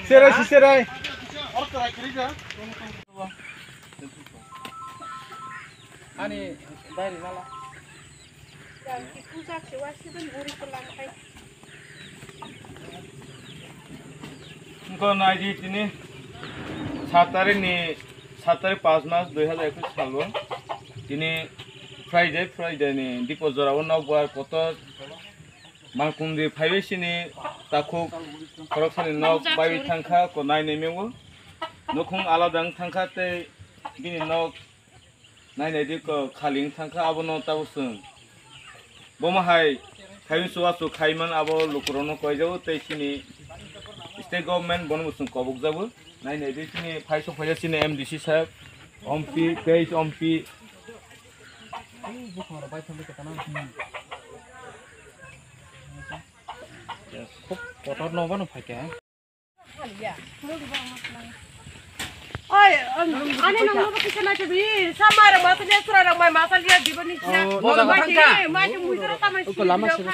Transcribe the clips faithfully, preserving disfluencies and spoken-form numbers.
Serai si serai. Ani diary nala. Wngkha naidi tini sat tarik ni, sat tarik panch mas dui hazar ekush salo tini Friday, Friday ni dipo jora o nokbar kotor Mangkungdi phaiwi sini takhuk khoroksani nok baiwi thangkha, ko nainai meo. Nukhung alada wng thangkha tei bini nok nainai di ko khali wng thangkha, abono tabuk chwng. Bomo hai khaiyung chubachu khaiman abo lukurokno koijago tei sini state government bono bo chwng kobokjago. Nainai di sini phai sok phaijak sini M D C saheb, ompi, tei ompi. Khub kotor no bono phaikha. Oi, ani nang no kisa na chabi. Samar masal ya, sura rang mai masal ya, dibani siya. Oh, mai sini, mai sini, mui sura tamai sini. Lama sini.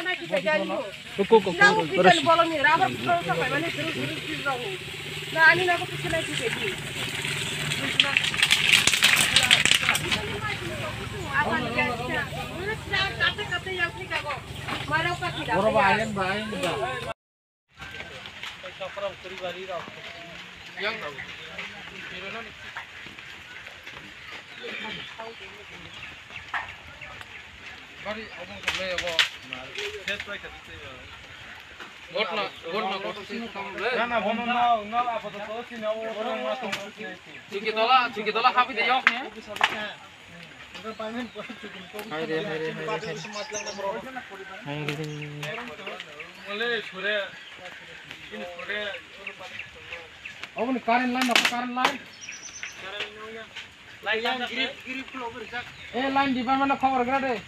Ko, ko, ko, ko. Bolong ni rubber ko sa mai mane suru suru suru. Na ani na ko kisa na chabi. Asal ya siya. Mui sura kate kate yang ni kago. Mara ka kira. Boro ba ayan ba ayan ba. Chiki tola, chiki tola habi de yok ne. Hai re, hai re, hai re, hai re. Hai re. Oboni current line, current line. Eh, line department no khobor gra de.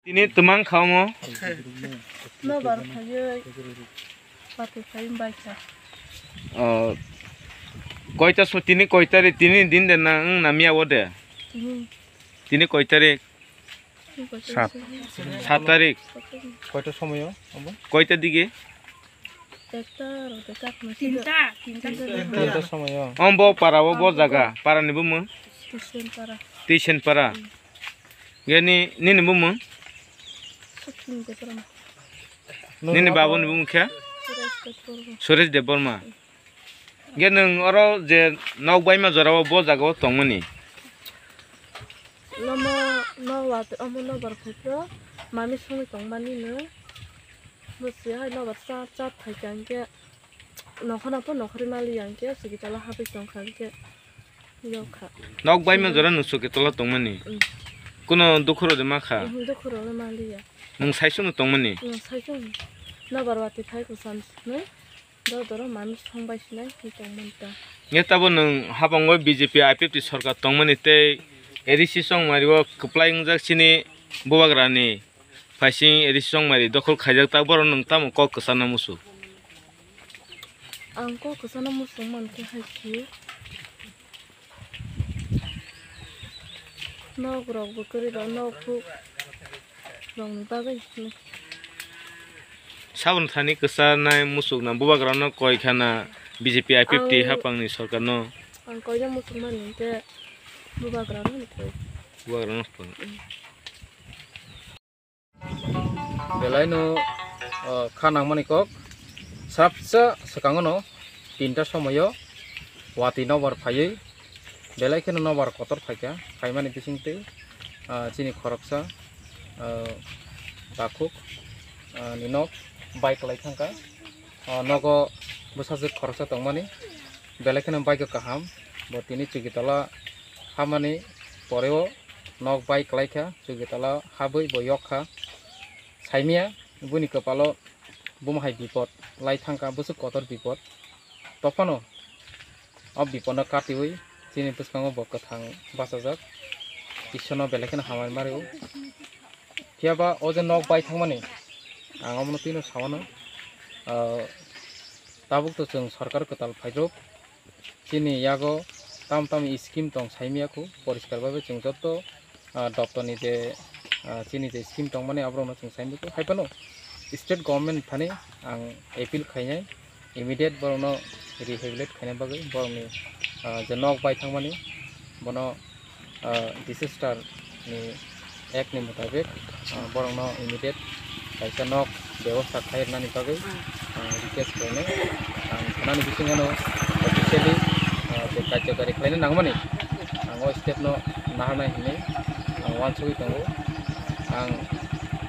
Tini twmang kha omo? Nobar phaiwi, pati phaiwi baikha. Oh, koita so, tini koi tarik, tini din de na, wng na miya o de? Tini. Tini koi tarik? Tini koi tarik? Sat. Sat tarik. Sat tarik. Koita somoyo, obo? Koita dige? Ekta rok de kak na sida. Tinta, tinta. Tinta somoyo. Om bo para o, bo jaga, para ni bumung? Tisen para. Tisen para. Hmm. Ge ni, nini bumung? Sukni Debbarma. Nini babu ni bumung khe? Suresh Debbarma. Suresh Debbarma. Ge nwng oro je nok baima jora o bo jaga o tongmani? Nomo nok wati omo nobar phai phro mami songwi tongmani no. Mwswi hai nobar cha cha phaikha hinkhe nokhorno pho nokhorwi maliya hinkhe chwkitala habwi tongkha hinkhe yokha. Nok baima jora nwng chwkitala tongmani? Mm. Kuno dukhu rok de makha? Mhm, dukhu rok le maliya. Nwng saichung no tongmani? Nwng saichung nobar wati phai kwcham sinai dodoro mami songbai sinai hi tongmani ta. Nge tabo nwng habango B J P I P F T sorkar tongmani tei A D C chongmari o kwplai wngjak chini bubagrani. Phaising A D C chongmari dokhol khaijak ta, borok nwng tamo kok kwchana muchung? Ang kok kwchana muchung mankhe hai se, nok rok bo kwrwi ba nok phuk rokni bagwi hinwi. Saboni thani kwchanai muchukna bubagrano koi khana B J P I P F T ang, hapangni sorkarno. Ang koina muchung mani hinkhe bubagrano koi. Bubagrano koi. Mm. Belaino, o, kha nangmani kok, srapsa swkangono tinta somoyo wati nobar phaiwi, belai kheno nobar kotor phaikha, phaimani bisingtwi, a, chini khoroksa, a, takhuk, a, ni nok bai kwlai thangkha. O nogo bwsajwk khoroksa tongmani, belai kheno bike o kaham, bo tini chuki tola habmani poreo nok bai kwlaikha, chuki tola habwi bo yok kha. Saimia buni kwpalo buma hai bipot lai thangkha, bwswk kotor bipot. Tophano o bipotno katiwi chini bwskango bo kwthang bachajak, Ishwarno belai kheno hamari mario. Phiya ba o je nok bai thangmani, ang omono twino sawano, ah, tabuk to chwng sorkar kwtal phaijak, chini yago tam tam scheme tong saimya khu, poriskar bhabe chwng joto, ah, doptorni je, ah, chini je scheme tongmani aborokno chwng saimya khu. Hai phano state government thani ang appeal khainai, immediate borokno rehabilitate khaina bagwi, borokni, ah, je nok bai thangmani, bono, ah, disaster ni act ni mutabik, ah, borokno immediate kaisa nok bebosta khai rwnani bagwi, ah, request khlainai. Ang thanani bisingano officially, ah, je karjokari khlaina nangmani, ang o step no naharnai hinwi ang uansugwi tongo. Ang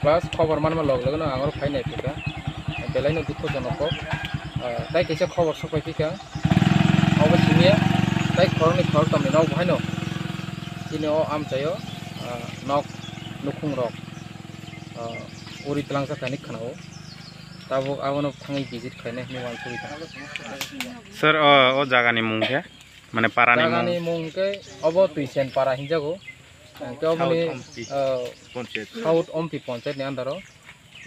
plus khobor manma log logno ang oro phai nai phika, belaino dukho jonok kok, ah, tai kaisa khobor sok pai phika. Obo simiya, tai khoroknwi khoroktamni nok bo haino chini o amchaio, ah, nok nukhung rok, ah, uri twlangsa kani khwnao. Tabuk abono thangwi visit khainai hinwi uansugwi tongo. Sir, o, o jagani mung khe? Mane parani mung? Jagani mung khe obo Twisen para hinjago. Hwnkhe oboni, South Ompi, ah, Panchayat. South Ompi Panchayat ni under o.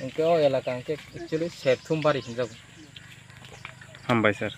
Hwnkhe o elaka hwnkhe actually Septhum bari hinjago. Hambai sir.